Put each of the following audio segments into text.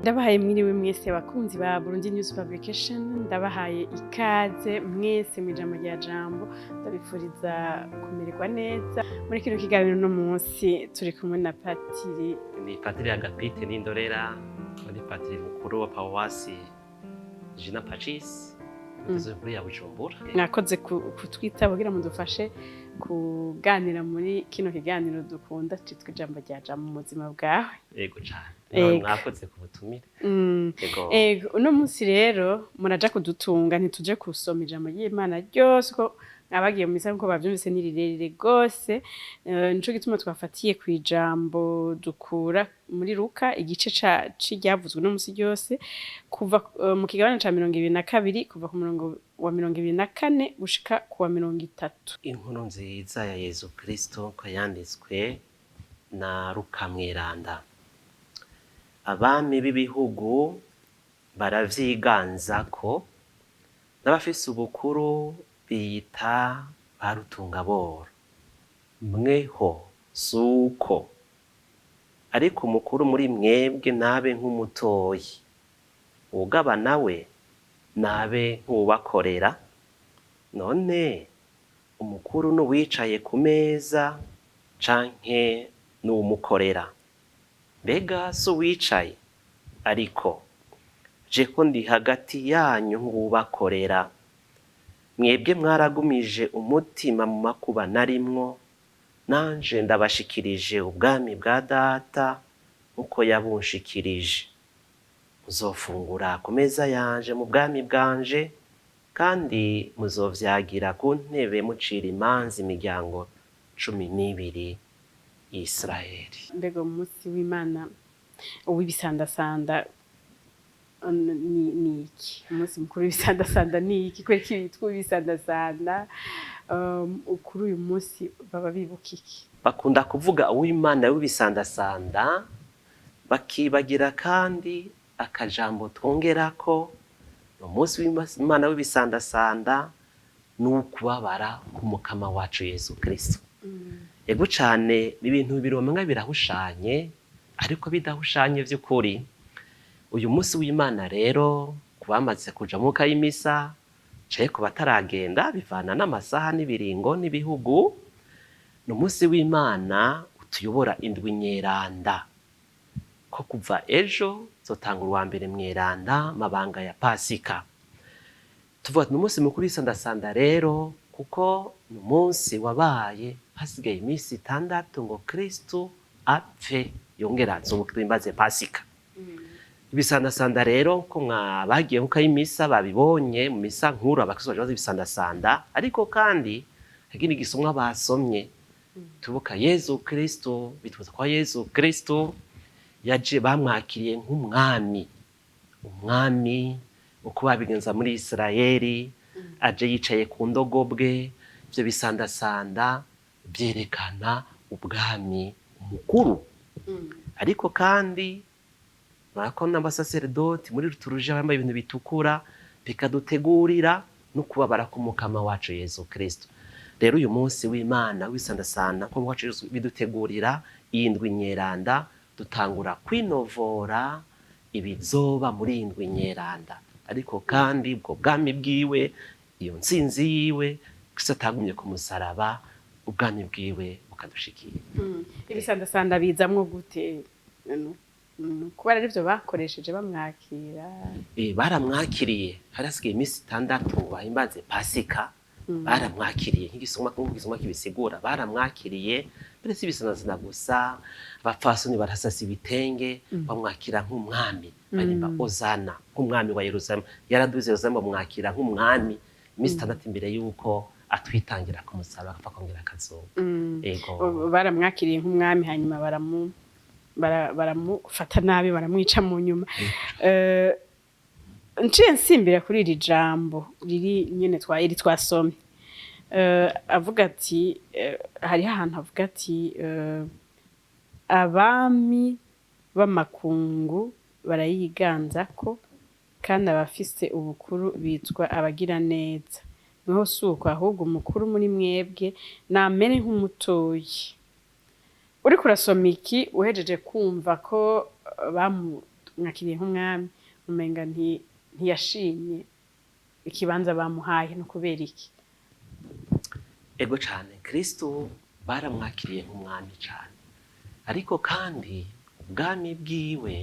Ndabahaye mwiriwe mwese bakunzi ba Burundi News Publication, ndabahaye ikaze mwese mu Ijambo rya Jambo, ndabifuriza kumererwa neza. Muri kino kiganiro no munsi turi kumwe na Patiri. Ni Patiri Agapite Nindorera, ni patiri mukuru wa paruwasi Regina Pacis, umutezo nkuru ya Bujumbura. Mwakoze kutwitaba kugira mudufashe kuganira muri kino kiganiro dukunda citwa Ijambo rya Jambo mu buzima bwawe. Yego cane. Ego. Mwakoze ku butumire. Yego. Ego, uno munsi rero muraja kudutunga, ntituje gusoma ijambo ry'Imana ryose ko abagiye mu misa nkuko bavyumvise ni rirerire gose. Nico gituma twafatiye ku ijambo dukura muri Luka, igice c'iryavuzwe uno munsi ryose, kuva mu kigabane ca 22, kuva ku murongo wa 24 gushika ku wa 30. Inkuru nziza ya Yezu Kristo ko yanditswe na Luka Mweranda. Abami b'ibihugu baravyiganzako, n'abafise ubukuru biyita ba rutungaboro. Mweho suko, ariko umukuru muri mwebwe nabe nk'umutoyi, uwugaba nawe nabe nk'uwubakorera. None umukuru n'uwicaye ku meza canke n'uwumukorera? Mbega si uwicaye? Ariko jeho ndi hagati yanyu nk'uwubakorera. Mwebwe mwaragumije umutima mu makuba narimwo, nanje ndabashikirije ubwami bwa Data uko yabunshikirije. Muzofungura ku meza yanje mu bwami bwanje, kandi muzovyagira ku ntebe mucira imanza imiryango 12 y'Isirayeli. Mbega umunsi w'Imana uw'ibisandasanda ni iki? Umunsi mukuru w'ibisandasanda ni iki? Kubera iki witwa uw'ibisandasanda? Kuri uyu munsi baba bibuka iki? Bakunda kuvuga uw'Imana w'ibisandasanda, bakibagira kandi akajambo twongerako: umunsi w'Imana w'ibisandasanda ni ukubabara k'Umukama wacu Yesu Kristo. Ego cane, ibintu bibiri birahushanye ariko bidahushanye vy'ukuri. Uyu munsi w'Imana rero, ku bamaze kuja mu y'imisa canke ku bataragenda, bivana n'amasaha n'ibiringo n'ibihugu, ni umunsi w'Imana utuyobora indwi nyeranda, ko kuva ejo zotanga uwa mbere mweranda, mabanga ya Pasika. Tuvuga ni umunsi mukuru w'isandasanda rero kuko ni umunsi wabaye hasigaye iminsi 6 ngo Kristo apfe yongera azuke, twimbaze Pasika. Ibisandasanda rero, ko mwabagiye nkuko y'imisa babibonye mu misa nkuru, abakristo baje bazi ibisandasanda, ariko kandi hari igisomwa basomye tubuka Yezu Kristo, bitwaza kwa Yezu Kristo yaje bamwakiriye nk'umwami, umwami uko babigenza muri Isirayeli, aje yicaye ku ndogobwe. Ivyo bisandasanda vyerekana ubwami mukuru. Ariko kandi murako n'abasaseredoti muri liturujia bambaye ibintu bitukura, bikadutegurira no kubabara k'Umukama wacu Yezu Kristo. Rero uyu munsi w'Imana w'isandasanda ko wacu Yesu bidutegurira iyi ndwi nyeranda, dutangura kwinovora ibizoba muri iyi ndwi nyeranda. Ariko kandi ubwo bwami bwiwe, iyo ntsinzi yiwe, Kristo atagumye ku musaraba, ubwami bwiwe bukadushikira. Ibisandasanda bizamwo gute? Kubera arivyo bakoresheje bamwakira? Baramwakiriye hari hasigaye iminsi 6 bahimbaze Pasika. Baramwakiriye nk'igisomwa, nk'uko igisomwa kibisigura, baramwakiriye mbere si ibisandasanda gusa, abapfasoni barasasa ibitenge, bamwakira nk'umwami, barimba ozana nk'umwami wa Yerusalemu yaraduze Yerusalemu, bamwakira nk'umwami iminsi 6 imbere y'uko atwitangira ku musaraba, agapfa akongera akazuka. Ego. Baramwakiriye nk'umwami, hanyuma baramufata nabi, baramwica mu nyuma. Nciye nsimbira kuri iri jambo riri nyene iri twasomye. Avuga ati hariho ahantu avuga ati abami b'amakungu barayiganzako, kandi abafise ubukuru bitwa abagira neza. Niho suko, ahubwo umukuru muri mwebwe namere nk'umutoyi. Uriko urasoma iki, uhejeje kumva ko Bamwakiriye nk'umwami, umenga ntiyashimye ikibanza bamuhaye. No kubera iki? Ego cane, Kristo baramwakiriye nk'umwami cane, ariko kandi ubwami bwiwe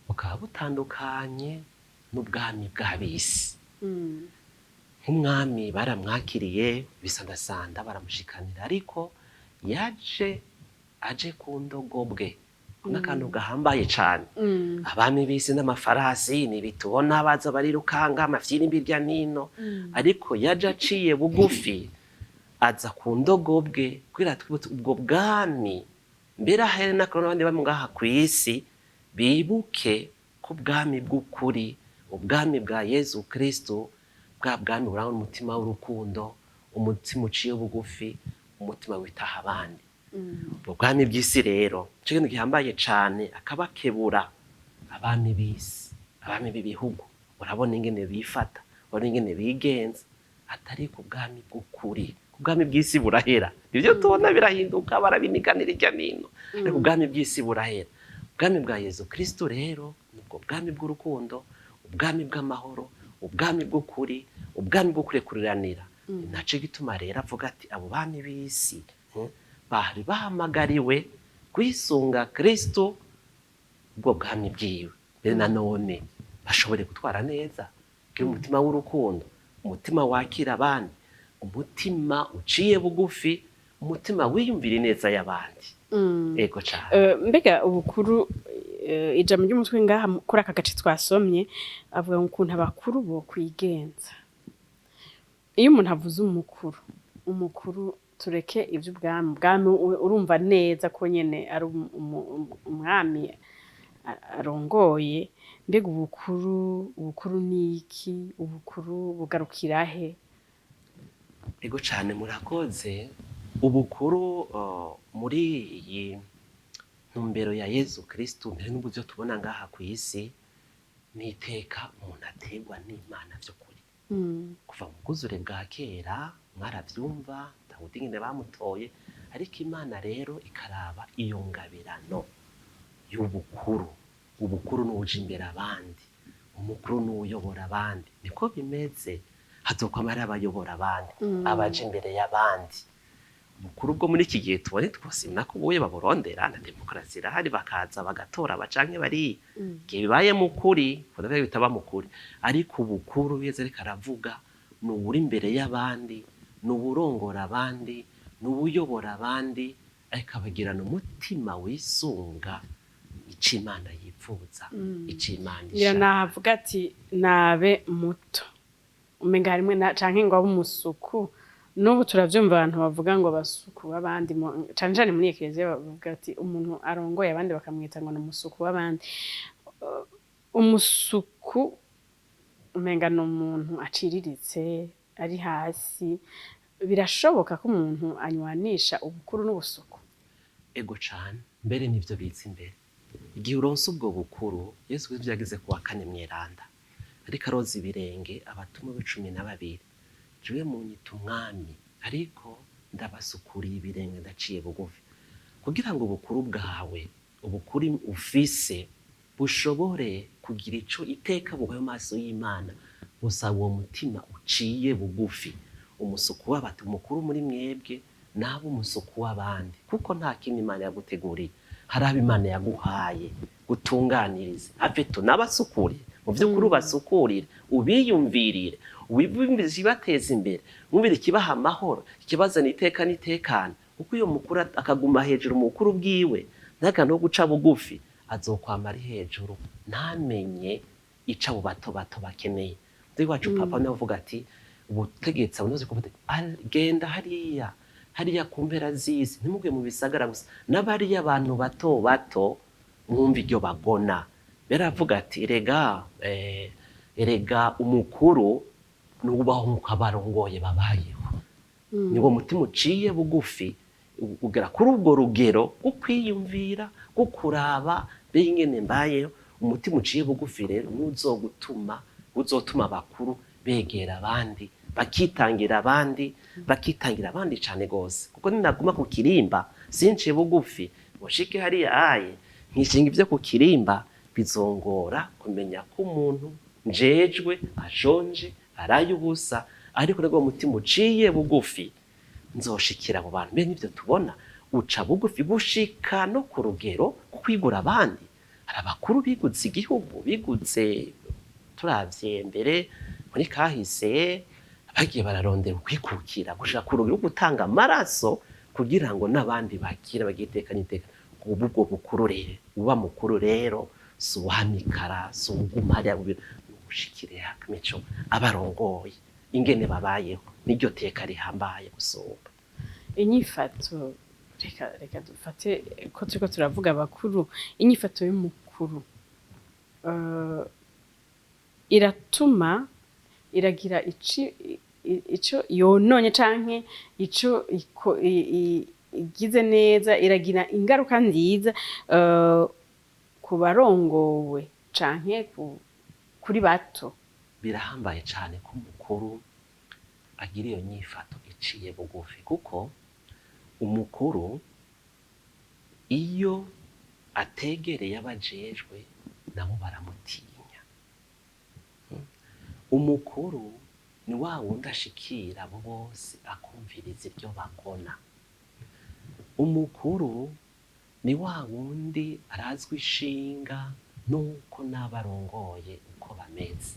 bukaba butandukanye n'ubwami bw'ab'isi. Nk'umwami baramwakiriye, ibisandasanda baramushikanira, ariko yaje aje ku ndogobwe, n'akantu gahambaye cane. Abami b'isi n'amafarasi ntibitubona baza barirukanga amafyirimbi irya nino, ariko yaje aciye bugufi, aza ku ndogobwe kugira twibutse ubwo bwami. Mbere ahere n'akantu n'abandi bari ngaha kw'isi bibuke ko ubwami bw'ukuri, ubwami bwa Yezu Kristo, bwa bwami burangwa n'umutima w'urukundo, umutima uciye bugufi, umutima witaha abandi. Ubwo bwami bw'isi rero ico kintu gihambaye cane, akabakebura abami b'isi, abami b'ibihugu, urabona ingene bifata, urabona ingene bigenza, atari ku bwami bw'ukuri. Ubwami bw'isi burahera, ivyo tubona birahinduka, barabiniganira irya nino, ariko ubwami bw'isi burahera. Ubwami bwa Yezu Kristo rero nubwo bwami bw'urukundo, ubwami bw'amahoro, ubwami bw'ukuri, ubwami bwo kurekuriranira. Ni naco gituma rero avuga ati abo bami b'isi bari bahamagariwe kwisunga Kristo, ubwo bwami bwiwe, mbere nanone bashobore gutwara neza, kugira umutima w'urukundo, umutima wakira abandi, umutima uciye bugufi, umutima wiyumvira ineza y'abandi. Ego cane. Mbega ubukuru, ijambo ry'umutwe ngaha kuri aka gace twasomye avuga ngo ukuntu abakuru bo kwigenza. Iyo umuntu avuze umukuru, umukuru, tureke ivy'ubwami, ubwami urumva neza ko nyene ari umwami arongoye. Mbega ubukuru, ubukuru ni iki? Ubukuru bugarukira he? Ego cane, murakoze. Ubukuru muri iyi ntumbero ya Yezu Kristu, mbere n'uburyo tubona ngaha kw'isi, ni iteka umuntu aterwa n'Imana vy'ukuri. Kuva mu bwuzure bwa kera mwaravyumva Dawudi ingene bamutoye, ariko Imana rero ikaraba iyo ngabirano y'ubukuru. Ubukuru n'uwuja imbere abandi, umukuru n'uwuyobora abandi. Niko bimeze, hazokwama hariho abayobora abandi, abaja imbere y'abandi. Ubukuru bwo muri iki gihe tubone twose nako ubuye baburondera, na demokarasi irahari, bakaza bagatora bacanke bariya. Igihe bibaye mu kuri, kudavuga bitaba mu kuri, ariko ubukuru Yezu ariko aravuga ni uwuri imbere y'abandi, ni uwurongora abandi, ni uwuyobora abandi, ariko abagirana umutima wisunga ico Imana yipfuza, ico Imana Ngira ishaka. Navuga ati nabe muto, umenga harimwe canke ngo abe umusuku. N'ubu turavyumva abantu bavuga ngo abasuku b'abandi, cane cane muri ekereziya bavuga ati umuntu arongoye abandi bakamwita ngo ni umusuku w'abandi. Umusuku umenga ni umuntu aciriritse, ari hasi. Birashoboka ko umuntu anywanisha ubukuru n'ubusuku? Ego cane, mbere nivyo biza imbere. Igihe uronse ubwo bukuru, Yesu Kristo yageze ku wa kane mweranda, ariko aroza ibirenge abatumwa be 12: "Jewe munyita umwami, ariko ndabasukuriye ibirenge, ndaciye bugufi." Kugira ngo ubukuru bwawe, ubukuru ufise, bushobore kugira ico iteka bugaye mu maso y'Imana, busaba uwo mutima uciye bugufi. Umusuku w'abati, umukuru muri mwebwe nabe umusuku w'abandi, kuko nta kindi Imana yaguteguriye. Hari abo Imana yaguhaye gutunganiriza, aveto n'abasukurire mu vy'ukuri, ubasukurire, ubiyumvirire, wiyumvire ikibateza imbere, wumvire ikibaha amahoro, ikibazana iteka n'itekane. Kuko iyo mukuru akaguma hejuru mu bukuru bwiwe, ntagane wo guca bugufi, azokwama ari hejuru, ntamenye ico abo bato bato bakeneye. Muzehe wacu Papa nawe avuga ati ubutegetsi abunoze kuvuga, genda hariya hariya ku mpera z'isi, ntimugwe mu bisagara gusa, n'abariya abantu bato bato mwumva iryo bagona. Beravuga ati erega erega umukuru nubaho nkuko abarongoye babayeho. Niwo mutima uciye bugufi ugera kuri ubwo rugero rwo kwiyumvira, rwo kuraba mbega ingene mbayeho. Umutima uciye bugufi rero nuzogutuma, uzotuma abakuru begera abandi, bakitangira abandi, bakitangira abandi cane gose. Kuko ninaguma ku kirimba sinciye bugufi ngo nshike hariya aye nkishinga ivyo ku kirimba. Bizongora kumenya ko umuntu njejwe ashonje, araye ubusa, ariko nabwo umutima uciye bugufi nzoshikira abo bantu. Mbere n'ivyo tubona, uca bugufi gushika no ku rugero rwo kwigura abandi. Hari abakuru biguze igihugu, biguze, turavye mbere muri kahise, bagiye bararondera ukwikukira gushika ku rugero rwo gutanga amaraso kugira ngo n'abandi bakire, bagire iteka n'iteka. Ubu ubwo bukuru rero, uba mukuru rero si uwamikara, si uwuguma hariya mu biro, ni ugushikira mico abarongoye ingene babayeho, niryo teka rihambaye gusumba. Inyifato, reka dufate ko turiko turavuga abakuru, inyifato y'umukuru iratuma iragira ico yononye canke ico igize neza, iragira ingaruka nziza ku barongowe canke kuri bato. Birahambaye cane ko umukuru agira iyo nyifato iciye bugufi, kuko umukuru iyo ategereye abajejwe nabo baramutinya. Umukuru ni wa wundi ashikira abo bose, akumviriza ibyo bagona. Umukuru ni wa wundi arazwi ishinga nuko n'abarongoye uko bameze.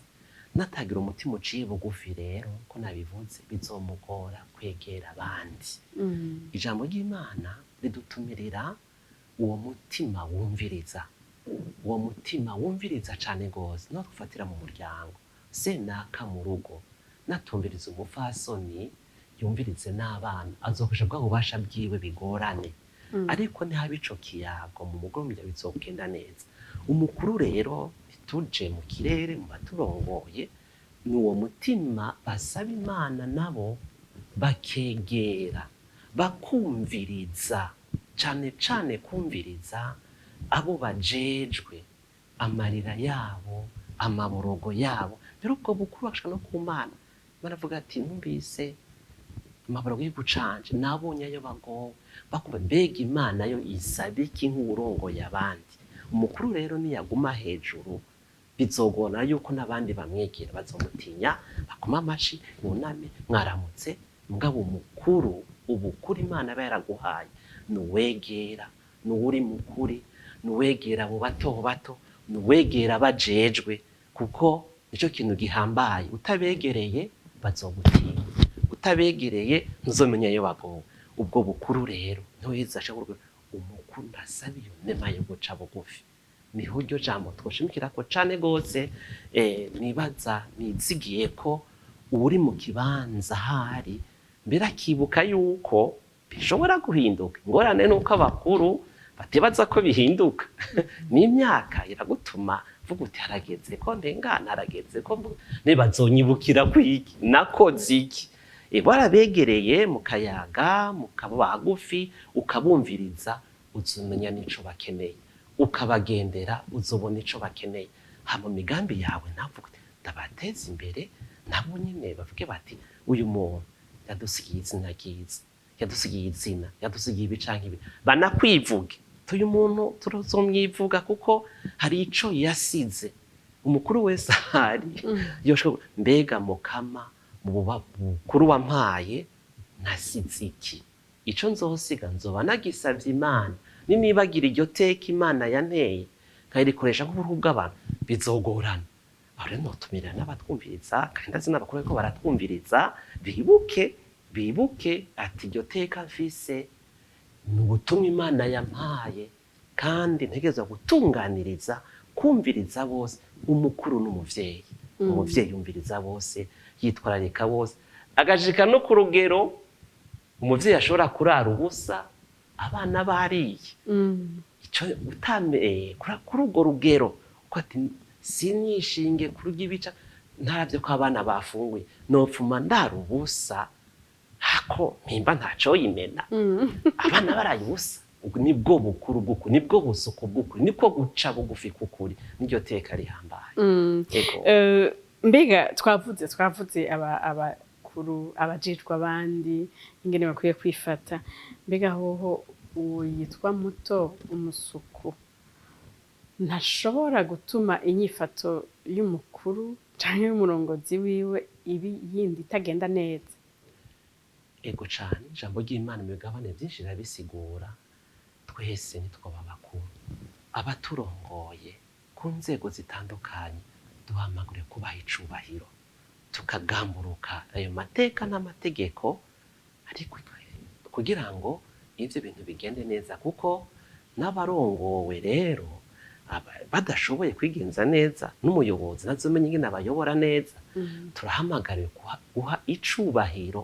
Natagira umutima uciye bugufi rero, ko nabivuze, bizomugora kwegera abandi. Ijambo ry'Imana ridutumirira uwo mutima wumviriza, uwo mutima wumviriza cane gose. No dufatira mu muryango, senaka mu rugo natumviriza umupfasoni, yumvirize n'abana, azokoresha bwa bubasha bwiwe bigorane. Ariko ntihaba ico kiyago mu mugoroba, bizogenda neza. Umukuru rero, ntituje mu kirere mu baturongoye, ni uwo mutima basaba Imana, nabo bakegera, bakumviriza cane cane, kumviriza abo bajejwe, amarira yabo, amaborogo yabo. Mbere ubwo bukuru bashika no ku Mana, baravuga ati: "Numvise amaborogo y'igucanje, nabonye ayo bagowe." Bakumva mbega Imana yo isaba iki nk'uwurongoye abandi. Umukuru rero niyaguma hejuru, bizogora yuko n'abandi bamwegera, bazomutinya, bakoma amashi, buname, mwaramutse. Mugabo umukuru, ubukuru Imana aba yaraguhaye, nuwegera, nuwuri mukuri, nuwegera abo bato bato, nuwegera abajejwe, kuko nico kintu gihambaye. Utabegereye bazogutinya, utabegereye ntuzomenya iyo bagowe. Ubwo bukuru rero ntuheza aca umukuru ntasaba iyo nema yo guca bugufi. Niho iryo jambo twoshimikirako cane gose. Nibaza nizigiye ko uri mu kibanza ahari mbere akibuka yuko bishobora guhinduka. Ingorane nuko abakuru batibaza ko bihinduka. N'imyaka iragutuma vuga uti: "Harageze ko ndengana, harageze ko ntibazonyibukira kwiki, nakoze iki?" Warabegereye mukayaga, mukaba bagufi, ukabumviriza, uzomenya n'ico bakeneye, ukabagendera, uzobona ico bakeneye. Hama migambi yawe navuga uti: "Ndabateza imbere," nabo nyene bavuge bati: "Uyu muntu yadusigiye izina ryiza, yadusigiye izina, yadusigiye ibi canke ibi." Banakwivuge, tuyu muntu turazomwivuga kuko hari ico yasize. Umukuru wese ahari yoshobora mbega: "Mukama, mu bukuru wampaye nasize iki? Ico nzosiga nzoba nagisavye Imana. Ninibagira iryo teka Imana yanteye, nkayirikoresha nk'uburuhu bw'abantu, bizogorana." Aho rero notumira n'abatwumviriza, kandi ndazi n'abakuru bariko baratwumviriza, bibuke ati: "Iryo teka mfise ni ubutumwa Imana yampaye, kandi ntegerezwa gutunganiriza, kumviriza bose." Umukuru n'umuvyeyi. Umuvyeyi yumviriza bose, yitwararika bose, agashika no ku rugero umuvyeyi ashobora kurara ubusa abana bariye. Ico utame kuri urwo rugero uko ati: "Sinishinge kurya ibica ntaravye ko abana bafunguye, nopfuma ndara ubusa hako mpimba ntaco yimena abana baraye ubusa." Ubwo nibwo bukuru bw'ukuri, nibwo busuku bw'ukuri, nibwo guca bugufi k'ukuri, niryo teka rihambaye. Ego. Mbega twavuze abakuru, abajejwe abandi, ingene bakwiye kwifata. Mbega hoho uwo yitwa muto, umusuku? Ntashobora gutuma inyifato y'umukuru canke y'umurongozi wiwe ibi yindi itagenda neza. Ego cane, ijambo ry'Imana mu bigabane vyinshi rirabisigura. Twese nitwoba bakuru, abaturongoye ku nzego zitandukanye duhamagariwe kubaha icubahiro, tukagamburuka ayo mateka n'amategeko, ariko kugira ngo ivyo bintu bigende neza, kuko n'abarongowe rero badashoboye kwigenza neza, n'umuyobozi ntazomenya ingene abayobora neza. Turahamagariwe guha icubahiro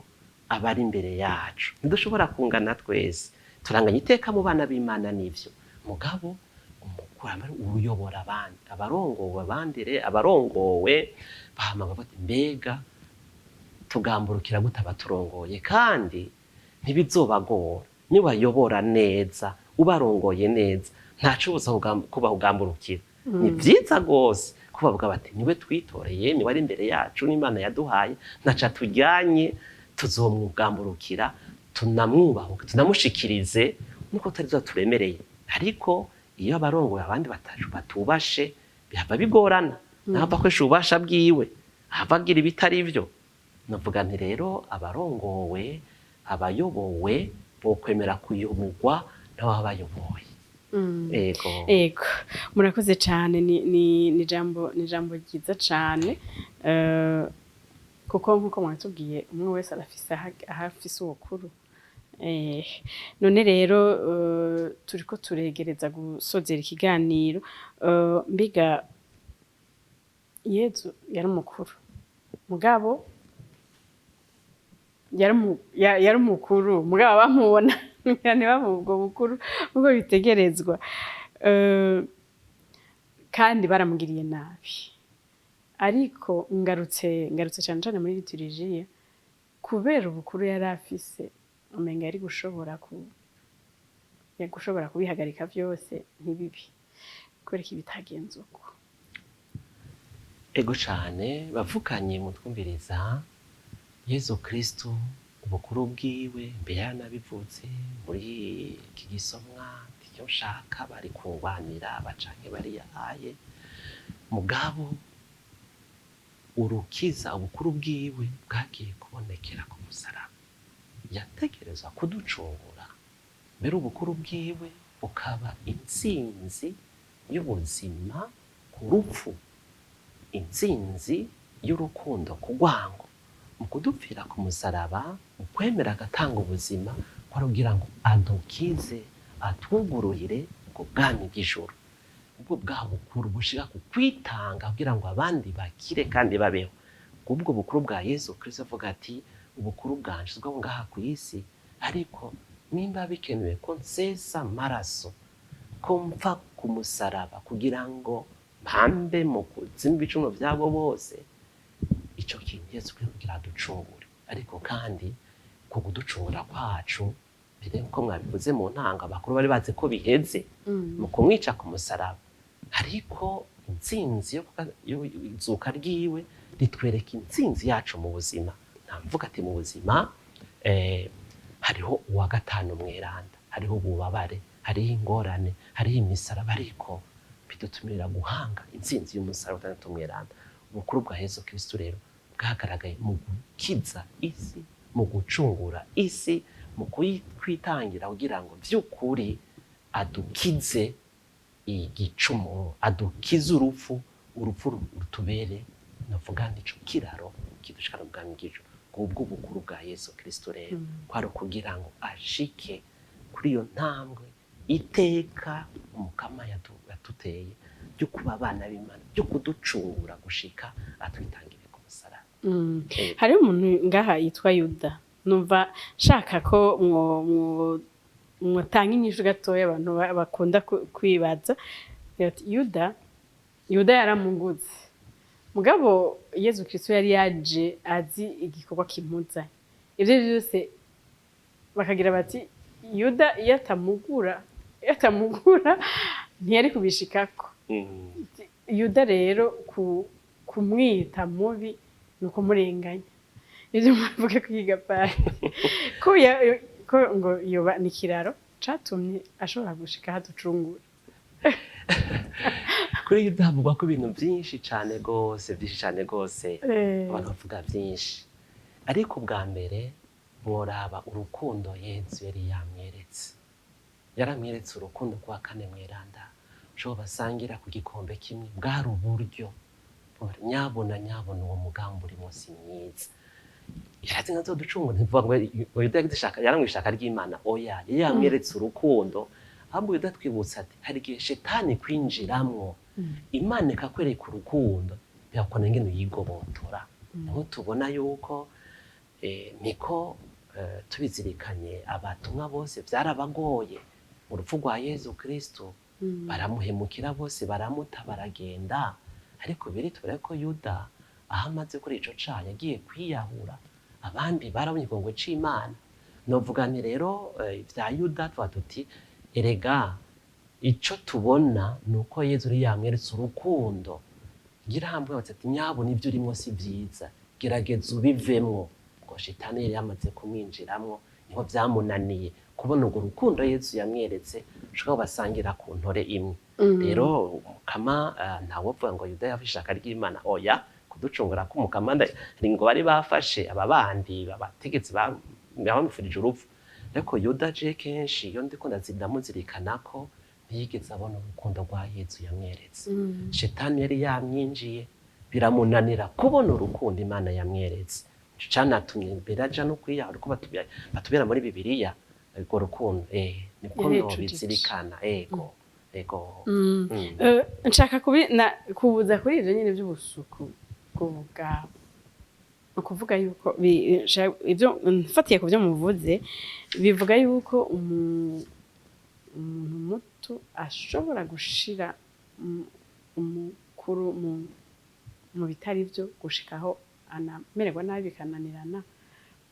abari imbere yacu. Ntidushobora kungana twese, turanganya iteka mu bana b'Imana n'ivyo, mugabo umukuru uyobora abandi, abarongowe abandi abarongowe bahamagara bati mbega tugamburukira gute abaturongoye? Kandi ntibizobagora nibayobora neza, ubarongoye neza, ntaco ubuza kubaha ugamburukira. Ni vyiza rwose kubavuga bati niwe twitoreye, niwe ari imbere yacu, n'Imana yaduhaye, ntaco atujyanye, tuzomwugamburukira, tunamwubahuke, tunamushikirize nuko tutari turemereye. Ariko iyo abarongoye abandi batubashe, bihava bigorana, naho akoresha ububasha bwiwe, ahava agira ibitari vyo. Navuga nti rero abarongowe, abayobowe bokwemera kuyoborwa n'ababa bayoboye. Ego. Ego, murakoze cane. Ni jambo ryiza cane, kuko nkuko mwatubwiye, umwe wese arafise aho afise ubukuru. None rero turiko turegereza gusozera ikiganiro. Mbiga Yezu yari umukuru, mugabo yari umukuru, mugabo bamubona ntibamuha ubwo bukuru ubwo bitegerezwa. Kandi baramugiriye nabi. Ariko ngarutse cane cane muri liturijiya, kubera ubukuru yari afise, umenga yari gushobora kubihagarika vyose ntibibi. Kubera iki bitagenze uko? Ego cane, bavukanye mutwumviriza, Yezu Kristu ubukuru bwiwe mbere yaranabivuze muri iki gisomwa: icyo nshaka bari kungwanira bacanke bariya aye. Mugabo urukiza, ubukuru bwiwe bwagiye kubonekera ku musaraba. Yategerezwa kuducungura mbere, ubukuru bwiwe bukaba intsinzi y'ubuzima ku rupfu, intsinzi y'urukundo ku rwango. Mu kudupfira ku musaraba, mu kwemera agatanga ubuzima, kwari kugira ngo adukize, atwugururire ubwo bwami bw'ijuru, ubwo bwa bukuru bushika ku kwitanga kugira ngo abandi bakire kandi babeho. Ubwo bukuru bwa Yesu Kristo, avuga ati ubukuru bwanje si ubwo ngaha ku isi, ariko nimba bikenewe ko nsesa amaraso, ko mpfa ku musaraba kugira ngo mpambe mu kuzimu ibicumuro byabo bose, ico kintu Yesu Kristo kugira aducungure. Ariko kandi ku kuducungura kwacu, mbere nkuko mwabivuze mu ntango, abakuru bari bazi ko biheze mu kumwica ku musaraba, ariko intsinzi yo izuka ryiwe ritwereka intsinzi yacu mu buzima. Ntamvuga ati mu buzima hariho uwa gatanu mweranda, hariho ububabare, hariho ingorane, hariho imisaraba, ariko bidutumirira guhanga intsinzi y'umusaraba utandatu mweranda. Ubukuru bwa Yesu Kristo rero bwagaragaye mu gukiza isi, mu gucungura isi, mu kwitangira kugira ngo vy'ukuri adukize igicumuro, adukize urupfu, urupfu rutubere navuga nico kiraro kidushikana mu bwami bw'ijuru. Ubwo bukuru bwa Yesu Kristo rero kwari ukugira ngo ashike kuri iyo ntambwe, iteka Umukama yaduteye ryo kuba abana b'Imana, ryo kuducungura gushika atwitangire ku musaraba. Hariho umuntu ngaha yitwa Yuda, numva nshaka ko mwotanga inyishu gatoya abantu bakunda kwibaza. Ati, Yuda yaramuguze, mugabo Yezu Kristo yari yaje azi igikorwa kimuzanye. Ivyo vyose bakagira bati Yuda iyo atamugura ntiyari kubishikako. Yuda rero kumwita mubi ni ukumurenganya. Ivyo mwavuga kwiga pari ko ngo yoba ni ikiraro catumye ashobora gushika haducungura. Kuri Yuda havugwa ko ibintu byinshi cane gose, byinshi cane gose. Abantu bavuga byinshi, ariko ubwa mbere mworaba urukundo Yezu yari yamweretse. Yaramweretse urukundo kwa kane mweranda ushobora basangira ku gikombe kimwe. Bwari uburyo nyabona nyabona uwo mugambi urimo si mwiza. Yarazi nka zoducungura. Ntivuga ngo Yuda yagize ishaka, yaramwe ishaka ry'Imana, oya, yari yamweretse urukundo. Ahubwo Yuda twibutsa ati hari igihe shetani kwinjiramwo, Imana ikakwereka urukundo, bigakora ingene uyigobotora. Niho tubona yuko niko tubizirikanye, abatumwa bose byarabagoye mu rupfu rwa Yezu Kristo, baramuhemukira bose, baramuta, baragenda. Ariko biri tubona ko Yuda aho amaze kuri ico caha yagiye kwiyahura, abandi barabonye ikigongwe c'Imana. Novuga nti rero vya Yuda tuba tuti erega ico tubona ni uko Yezu yari yamweretse urukundo, ngira hambwe ati nyabona ibyo urimo si vyiza, gerageza ubivemwo. Ngo shitani yari yamaze kumwinjiramwo, niho vyamunaniye kubona urwo rukundo Yezu yamweretse, ushobora basangira ku ntore imwe. Rero Mukama, ntawovuga ngo Yuda yafashe ishaka ry'Imana, oya. Kuducungura k'Umukama ngo bari bafashe aba bandi abategetsi bamufurije urupfu. Ariko Yuda je kenshi iyo ndiko ndamuzirikana ko ntiyigeze abona urukundo rwa Yezu yamweretse. Shetani yari yamwinjiye, biramunanira kubona urukundo Imana yamweretse. Ico canatumye mbere aja no kwiyahura, uko batubwira muri Bibiliya urwo rukundo, niko Yarecujije. nobizirikana. Ego, ego. Nshaka kubuza kuri ivyo nyene vy'ubusuku bw'ubugabo. Ni ukuvuga yuko ivyo mfatiye ku byo muvuze, bivuga yuko umuntu muto ashobora gushira umukuru mu bitari byo, gushikaho anamererwa nabi, bikananirana.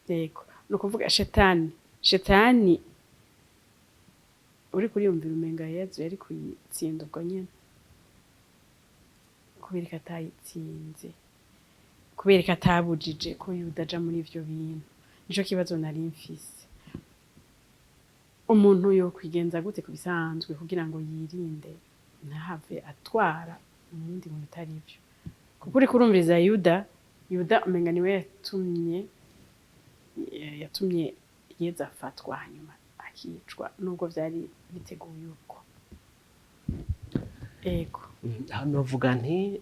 Yego, ni ukuvuga shetani uri kuriyumvira umenga Yezu yari kuyitsinda ubwo nyene. Kubera ko atayitsinze, kubera ko atabujije ko Yuda aja muri ivyo bintu, nico kibazo nari mfise. Umuntu yokwigenza gute ku bisanzwe kugira ngo yirinde, ntahave atwara umundi mu bitari vyo? Kuko uriko urumviriza Yuda, Yuda umenga niwe yatumye Yezu afatwa, hanyuma akicwa, nubwo vyari biteguye uko. Ego. Aho novuga nti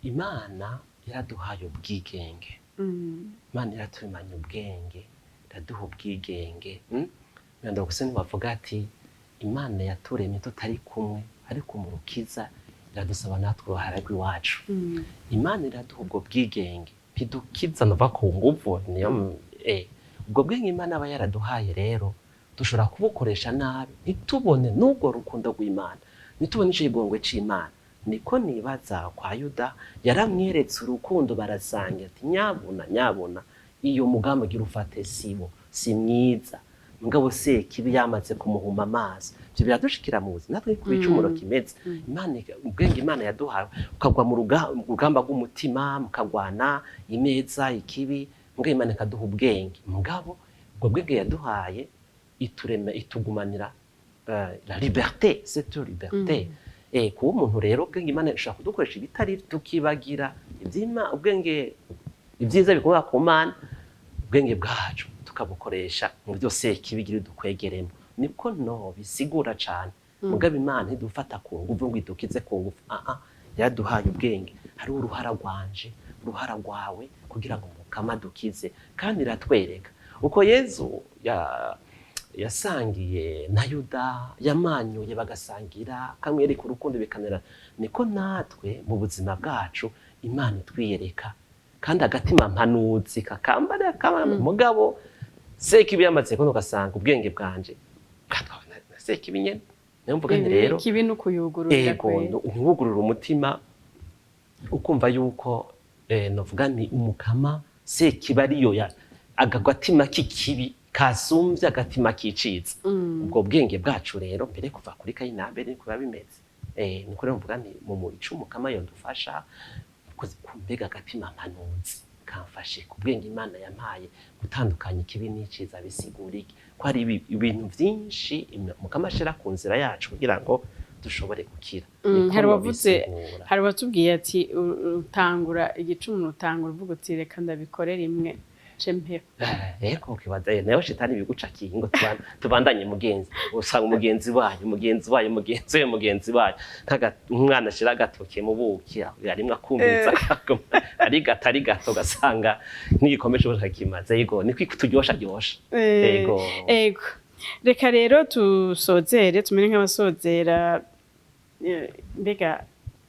Imana yaraduhaye ubwigenge. Imana iratumanye ubwenge, iraduha ubwigenge. Wenda gusa ntibavuga ati Imana yaturemye tutari kumwe, ariko mu rukiza iradusaba natwe uruhara rw'iwacu. Imana iraduha ubwo bwigenge, ntidukiza nova ku nguvu. Niyo ubwo bwenge Imana aba yaraduhaye rero dushobora kubukoresha nabi, ntitubone n'ubwo rukundo rw'Imana, ntitubone ico kigongwe c'Imana. Niko nibaza kwa Yuda, yaramweretse urukundo, barasangira, ati nyabuna nyabuna iyo mugambi ugira ufate sibo, si mwiza. Mugabo Sekibi yamaze kumuhuma amaso. Ivyo biradushikira mu buzima natwe ku bicumuro kimeze. Imana ubwenge Imana yaduhawe, ukagwa mu rugamba rw'umutima, mukagwana imeza ikibi, mugabo Imana ikaduha ubwenge. Mugabo ubwo bwenge yaduhaye iturema, itugumanira la liberté, c'est une liberté. Kuba umuntu rero ubwenge Imana ishobora kudukoresha ibitari, tukibagira ivyima ubwenge, ibyiza bikomoka ku Mana, ubwenge bwacu tukabukoresha mu byo Sekibi igira dukwegeremo. Niko no bisigura cane. Mugabo Imana ntidufata ku nguvu ngo idukize ku nguvu. Ah, yaraduhaye ubwenge, hari uruhara rwanje, uruhara rwawe, kugira ngo Mukama dukize. Kandi iratwereka uko Yezu yasangiye na Yuda, yamanyuye bagasangira, akamwereka urukundo, bikanera. Niko natwe mu buzima bwacu Imana itwiyereka, kandi agatima mpanuzi kakambara kamba. Mugabo Sekibi yamaze kuno, ugasanga ubwenge bwanje bwatwawe na Sekibi nyene. Niyo mvuga nti rero kibi no kuyugururira. Ego, ntiwugurure umutima, ukumva yuko novuga nti Umukama Sekibi ariyo ya agatima k'ikibi kasumvye agatima k'iciza. Ubwo bwenge bwacu rero mbere kuva kuri Kayini na Abeli niko biba bimeze. Niko rero mvuga nti mu ico Umukama yodufasha, mbega agatima mpanuzi kamfashe ku bwenge Imana yampaye gutandukanya ikibi n'iciza bisigura iki, ko hari ibintu vyinshi Mukama ashira ku nzira yacu kugira ngo dushobore gukira. Mm, Niko hari uwavuze nobisigura. Hari uwatubwiye ati utangura igicumuro, utangura uvuga uti: "Reka ndabikore rimwe ce mpeba." Ego, ukibaza nayo shitani bigucakiye ngo tubandanye mugenzi, usanga umugenzi wayo, mugenzi wayo, mugenzi wayo, mugenzi wayo, umwana ashira agatoke mu buki arimwe akumviriza, ari gato ari gato, ugasanga n'igikombe cyose kakimaze. Yego, niko turyosha ryosha. Ego. Ego, reka rero tusozere, tumere nk'abasozera. Mbega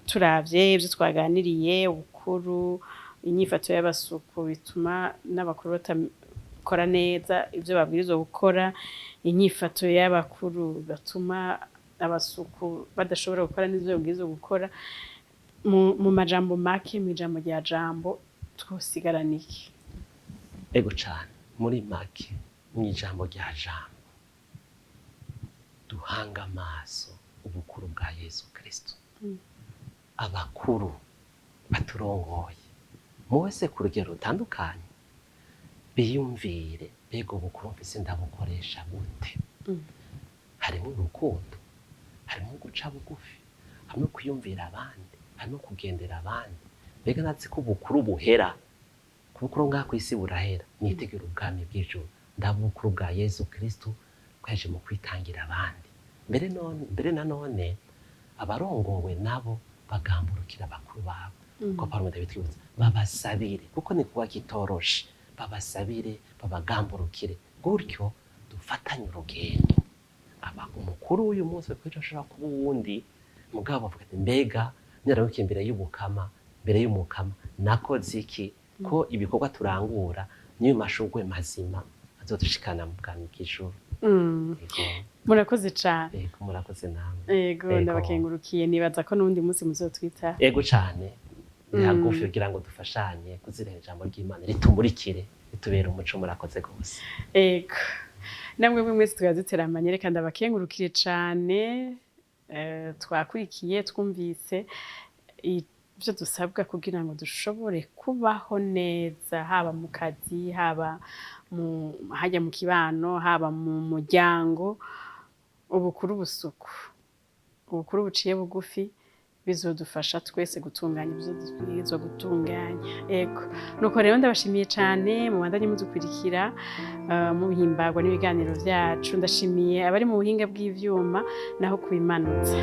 turavye ivyo twaganiriye, ubukuru, inyifato y'abasuku bituma n'abakuru batakora neza ivyo babwirizwa gukora, inyifato y'abakuru batuma abasuku badashobora gukora n'ivyo babwirizwa gukora, mu majambo make, mw'ijambo rya jambo, twosigarana iki? Ego cane, muri make, mw'ijambo rya jambo, duhanga amaso ubukuru bwa Yesu Kristo. Abakuru baturongoye mu wese ku rugero rutandukanye biyumvire: mbega ubukuru mfise ndabukoresha gute? Harimo urukundo, harimo guca bugufi, harimo kwiyumvira abandi, harimo kugendera abandi. Mbega natsi ko ubukuru buhera, ubukuru ngaha kw'isi burahera, nitegura ubwami bw'ijuru. Ndaba ubukuru bwa Yesu Kristo bwaje mu kwitangira abandi. Mbere none, mbere na none, abarongowe nabo bagamburukira abakuru babo, ko Pawulo ndabitwibutsa, babasabire, kuko ni kuba kitoroshe. Babasabire, babagamburukire, gutyo dufatanye urugendo. Aba umukuru w'uyu munsi kuko ashobora kuba uwundi, mugabo bavuga ati: "Mbega nararukiye imbere y'ubukama, imbere y'umukama nakoze iki?" Ko ibikorwa turangura niyo mashurwe mazima azodushikana mu bwami bw'ijuru. Yego. Murakoze cane. Yego, murakoze namwe. Ego. Ego. Ndabakengurukiye, nibaza ko n'uwundi munsi muzotwita. Ego cane, ni hagufi kugira ngo dufashanye kuzirana ijambo ry'Imana, ritumurikire, ritubere umuco. Murakoze rwose. Ego, namwe mwe mwese tukaba duteramanye, reka ndabakengurukire cane. Twakurikiye, twumvise ibyo dusabwa kugira ngo dushobore kubaho neza, haba mu kazi, haba mu hajya mu kibano, haba mu muryango. Ubukuru busuku, ubukuru buciye bugufi, bizodufasha twese gutunganya ibyo dubwirizwa gutunganya. Ego, nuko rero ndabashimiye cane, mubandanye mudukurikira, muhimbagwa n'ibiganiro vyacu. Ndashimiye abari mu buhinga bw'ivyuma, naho kubimanutse.